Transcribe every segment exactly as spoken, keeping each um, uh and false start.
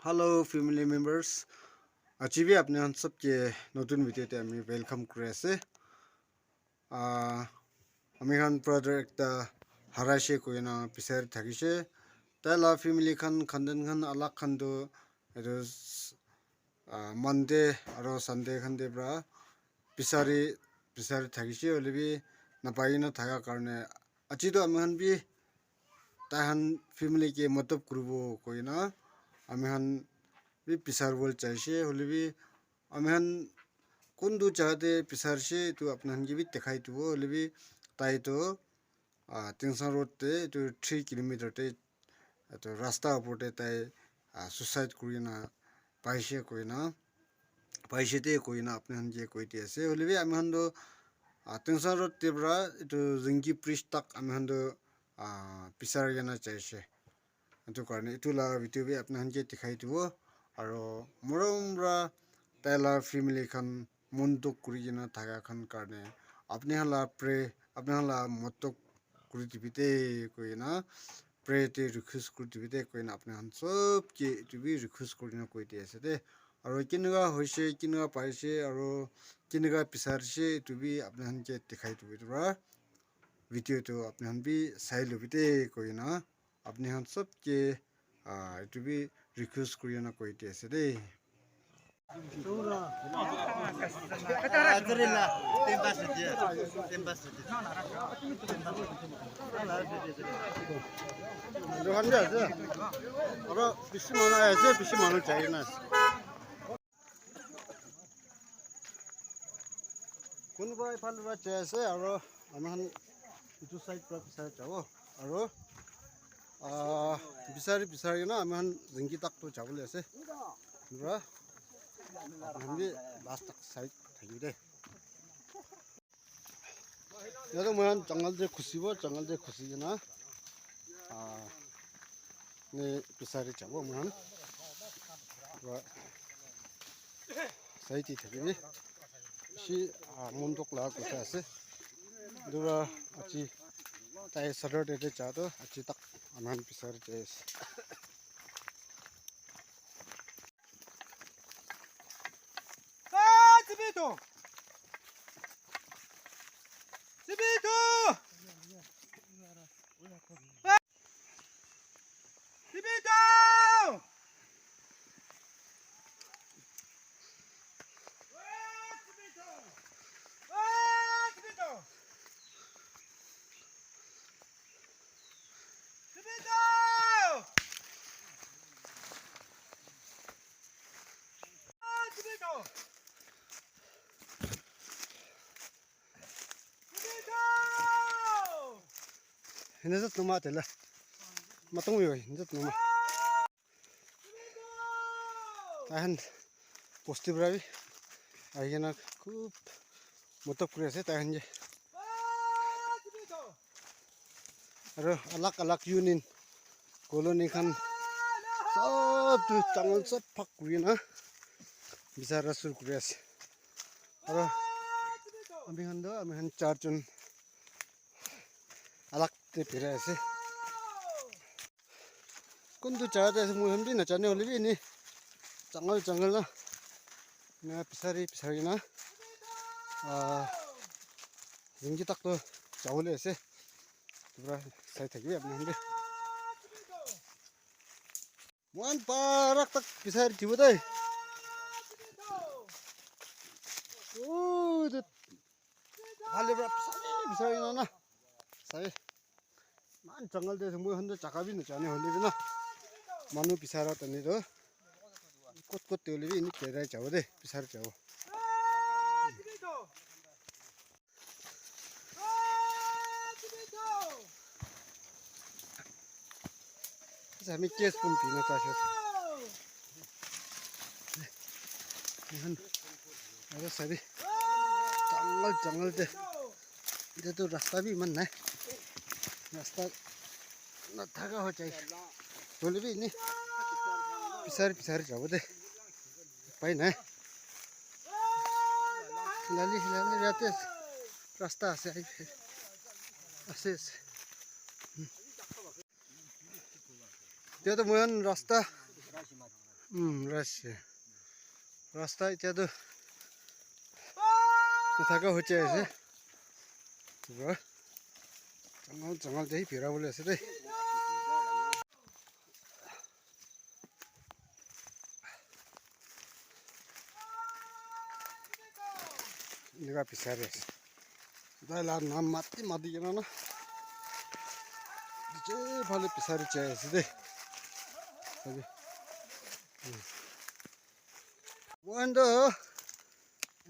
Hello family members, aji bi apni khan sob ke notun video te ami welcome kuri ase. Ah, ami khan brother ekta haraishe koina bisari thakishe. Tai la family khan khandan khan alak khan tu etu s- ah, Monday aro Sunday khan te pra bisari bisari thakishe hoile bi napai na thaka karne aji tu ami khan bi tai khan family ke madad kuribo koina ami khan bi bisaribo jaishe hoile bi ami khan kuntu jaga te bisarishe etu apni khan ke bi dikhai dibo hoile bi tai tu ah, Tingsa road te etu three kilometer te etu rasta opor te tai ah, suicide kuri na paishe koina paishe te koina apni khan ke koi di ase hoile bi ami khan tu ah, Tingsa road te pra etu Zingi bridge tak ami khan tu ah, bisari kena jaishe. Etu karne etu la video bi apni khan ke dikhai dibo aro morom pra tai la family khan mon dukh kuri kena thaka khan karne apni khan la pray apni khan la madad kuri dibi de koina pray te request kuri dibi de koina apni khan sob ke etu bi request kuri na koi di ase de aro kinika hoishe kinika paishe aro kinika bisarishe etu bi apni khan ke dikhai dibo etu pra video tu apni khan bi sai lobi de koina apni khan sob ke ah, etu bi request kuri na koi di ase de. Etu khan bi ase. Aro bishi manu ahi ase, bishi manu jai kena ase. Kunba ephale para jai ase aro ami khan etu side para bisari jabo aro ah, bisari bisari kena ami khan Zingi tak toh jabo le ase. Etu para ami khan bi last tak side thakibo de. Yate moi khan jungle te khusibo, jungle te khusi kena ah, ne bisari jabo moi khan. Pura sai di thaki bi bishi ah, mon dukh la kotha ase. Etu para aji tai Saturday te ja toh aji tak ami khan bisari jai ase. Ah, Tibito! Tibito! Tibito! Hindu jat numa tela. Matung yo, hindu jat numa. Tahan posti bravi. Ahi kena khub madad kuri ase tahan ke. Aro alag alag union colony khan sob tu jungle sob bhag kuri na bisara shuru kuri ase. Aro ami khan toh, ami khan char jon alag te birai ase. Kuntu jaga te ase moi khan bi najane hoile bi eni jungle jungle na ena bisari bisari na ah, Zingi tak toh jabo le ase. Pura sai thakibi apni khan bi. Moikhan parak tak bisari dibo dei. Ui, etu phale para bisari, bisari na na. Sai. Iman jungle te ase, moi khan toh jaga bi najane hoile bi na. Manu bisara tani toh. Kot kot te hoile bi eni kerai jabo dei, bisari jabo. Sami kes pum pina ta sha. Moikhan aro sabi jungle jungle te. Etu tu rasta bi iman nai. Rasta nathaka hoi jai. Hoile bi eni bisari bisari jabo dei. Upai nai. Hilali, hilali yate rasta ase, ase, ase. Etia toh moi khan rasta Hmm, rasta. Rasta etiya tu nathaka hoiche ase. Pura jungle, jungle te hi bera bole ase de. Enika bisari ase. Tai la nam mati mati kena na. Je phale bisari jai ase de. Sabi. Moikhan toh,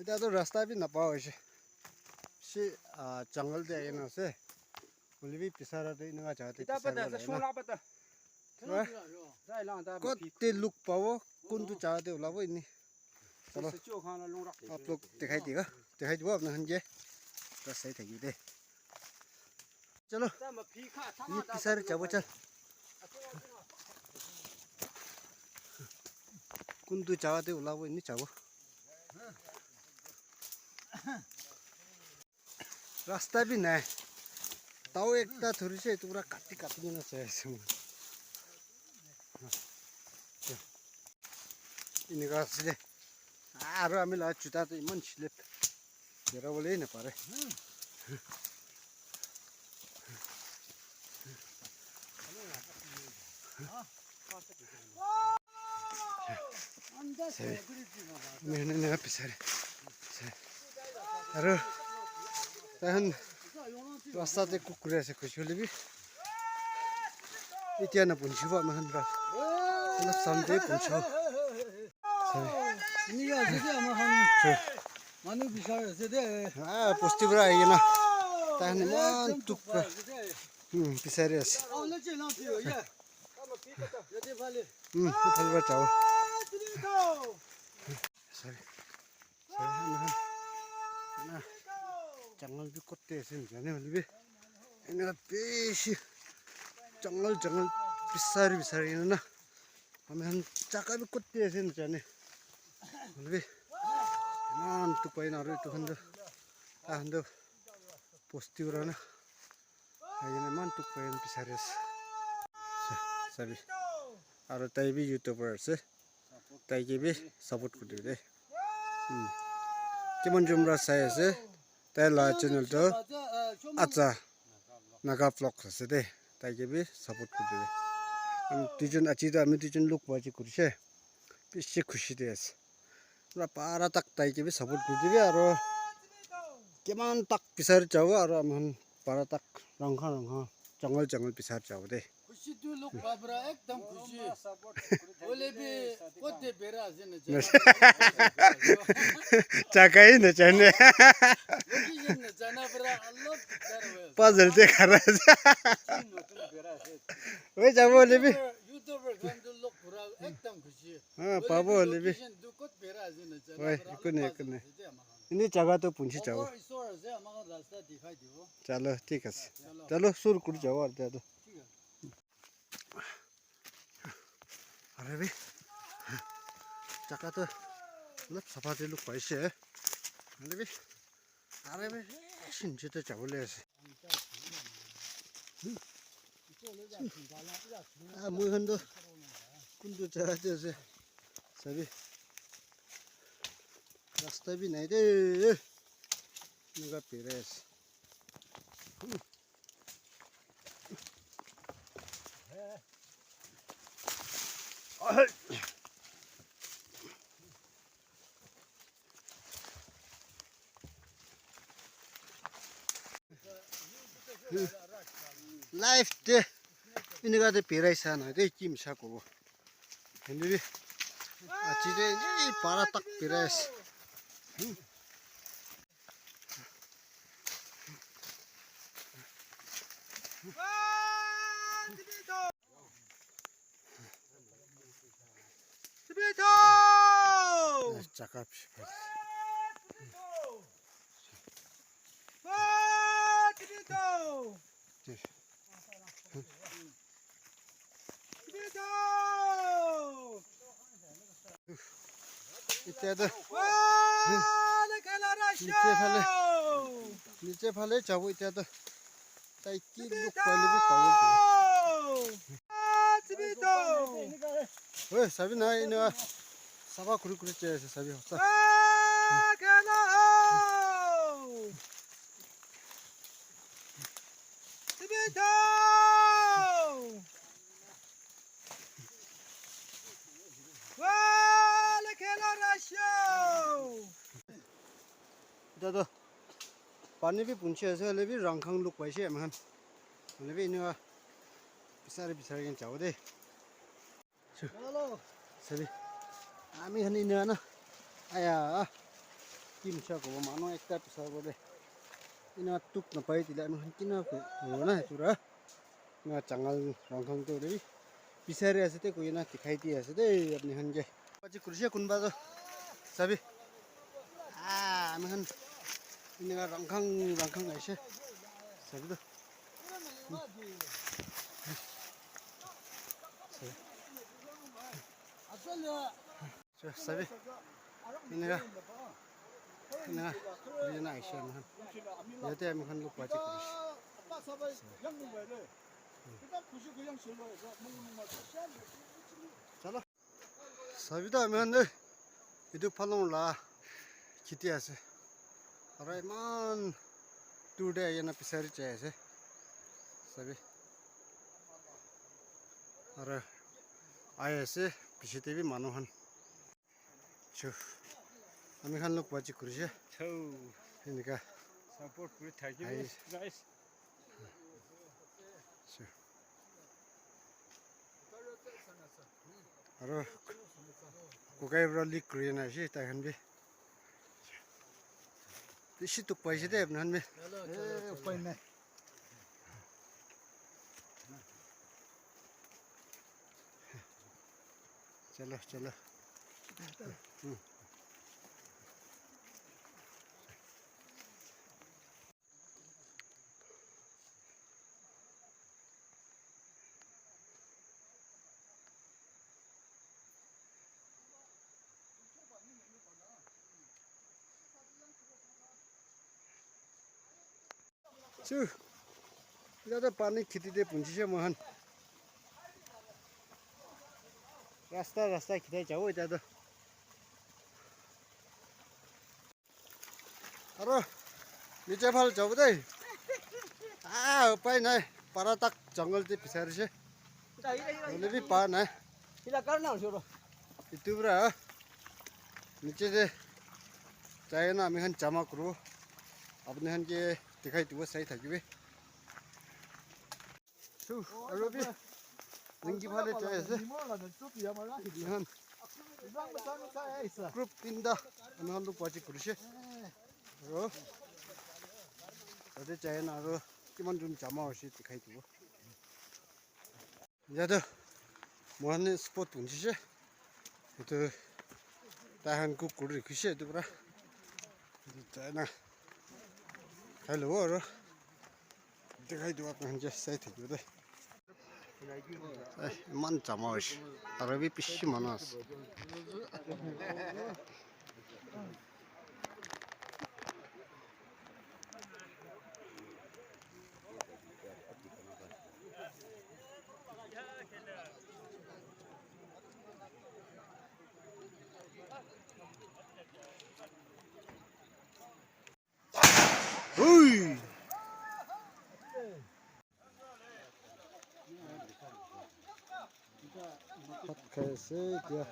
eta toh rasta bi napa hoishe. Si, ah, jungle te ahi kena ase. Hoile bi bisara toh enika jaga te bisaribo lage na. Kot te luk pabo, kuntu jaga te ulabo ini. Chalo. Aap log dikhai diga, dikhai dibo apna khan ke. Rasta sai thaki de. Chalo. Ni pisari jabo chal. Kuntu jaga te ulabo ini jabo. Rasta bi nai. Tau ekta dhurise, etu para kati kati kena jai ase. Enika ase de. Aru ami laga juta tu iman slip. Bera bole napare. Sabi. Mene ne pisare. Sabi. Aru tahan rasta te kukure ase kuchuli bi. Etiya na punchibo ami khan pra. Olop sam te punchibo. Sabi. Enika ase de ama khan. Sabi. Manu bisari ase de. Ah, bosti pra ahi na. Tahan iman tuk pra. Hmm, bisari ase. Hmm, etu phale para jabo. Sorry. Sorry, na, na. Jungle bi kote ase najane hoile bi. Enika bishi jungle, jungle bisari, bisari kena na. Ami khan jaga bi kote ase najane. Hoile bi. Iman tuk pai na aru etu khan toh. Ah, khan toh bosti para na. Ahi kena iman tuk pai kena bisari ase. Sa-, sabi. Aru tai bi YouTuber ase. Tai ke bi support kuri dibi de. Hmm. Kiman jun para sai ase. Tai la channel toh Acha Naga Vlogs ase de. Tai ke bi support kuri dibi. Ami duijon aji toh ami duijon log paji kurise. Bishi khushi de ase. Pura para tak tai ke bi support kuri dibi aro kiman tak bisari jabo aro ami khan para tak rangha rangha jungle jungle bisari jabo de. Khushi tu log pa para ekdam khushi. Hoile bi kote bera ase na jana. Jaga hi na jane. Location na jana para alop dikdar hoi ase. Puzzle te khara ase. Ki notun bera ase. Hoi jabo hoile bi. YouTuber, YouTuber khan tu log pura ekdam khushi. Ha, pabo hoile bi. Location tu kot bera ase na jana. Hoi, para ekone, alop ekone. Puzzle te ama khan. Ini jaga tu punchi jabo. Opor isor ase, ama khan rasta dikhai dibo. Chalo, thik ase. Chalo. Chalo, shuru kuri jabo aru tate. Thik ase. Are bi, jaga toh olop sapha te log paise. Are bi, are bi, sinche te jabo le ase. Ah, moi khan toh kuntu jaga te ase. Sabi, rasta bi nai de. Enika birai ase. Life te enika te birai sa na de kim sa kobo. Henry, aji te ni para tak birai ase. Chaka bishi bhal. Etiya toh niche phale, niche phale jabo etiya toh. Tai ki luk paile bi pabo. Oi, sabi na, ina saba kuri kuri che ase, sabi. Ah, kena ho! Sibito! Wale kena rasho! Dada, pani bi punchi ase, hoile bi rangkhang look paise ami khan. Hoile bi ina bisari bisari kena jabo de. Sabi. Ami khan ina na. Aya. Kim cha ko manu ekta pisa ko de. Ina tuk na pai tila ami khan kina ko na tura. Na changal rangkhang to de. Bisari ase te koi na dikhai di ase de apni khan ke. Pachi kursia kunba to. Sabi. Ah, ami khan ina rangkhang rangkhang aise. Sabi to. Sabi. Eneka, eneka, kurina aishe ami khan. Yate ami khan log paji kuri ase. Chalo. Sabi ta ami khan de, etu phalong la kheti ase. Aro eman dur te ahi kena bisari jai ase. Sabi. Aro ahi ase, piche te bi manu khan. Chu. Ami khan log paji kuri ase. Chau. Eneka. Support kuri thaki bi, guys. Chu. Aro kokai para leak kuri na ase tai khan bi. Bishi tuk paise de apni khan bi. Eh, upai nai. Chalo, chalo. Hmm. Chu. Etia toh pani kheti te punchise moikhan. Rasta, rasta kheti jabo etia toh. Aro niche phal jabo dei. Ah, upai nai. Para tak jungle te bisarise. Hoile bi pa nai. Etu para niche te jai na ami khan jama kuribo. Apni khan ke dikhai dibo, sai thakibi. Chu, aro bi, ningi phale jai ase. Ami khan group tinta, ami khan toh party kurise. Aro, tate jai na aro, kiman jun jama hoise dikhai dibo. Etia toh, moikhan spot punchise. Etu, tai khan cook kuri rakhise etu para. Etu jai na, khai lobo aro. Dikhai dibo apni khan ke sai thakibo de. Ai, eman jama hoise. Aro bi bishi manu ase. Hui! Bhat khai ase etia.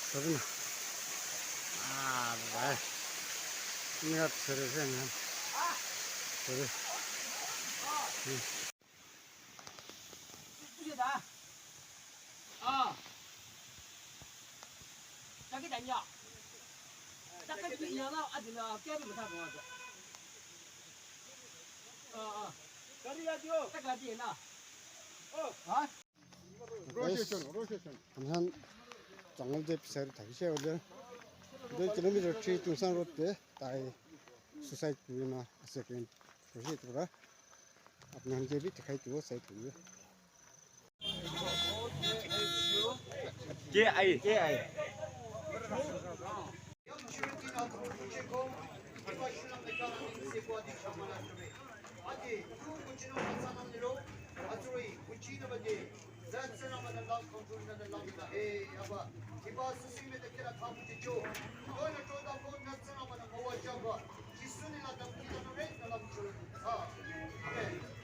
Sabina. Ah, bhai. Ini kat sere se na. Sere. Ah. Sakit tanya. Sakit tanya lah, ada lah. Kaya macam apa? Ah, ah. Kali aja. Tak lagi na. Oh. Ha? Guys, amikhan jungle te bisai thakise hoile, dui kilometer three Tuensang road te tai suicide kurina ase koina koise, etu para apni khan ke bi dikhai dibo sai thaki. K I, K I. Amen.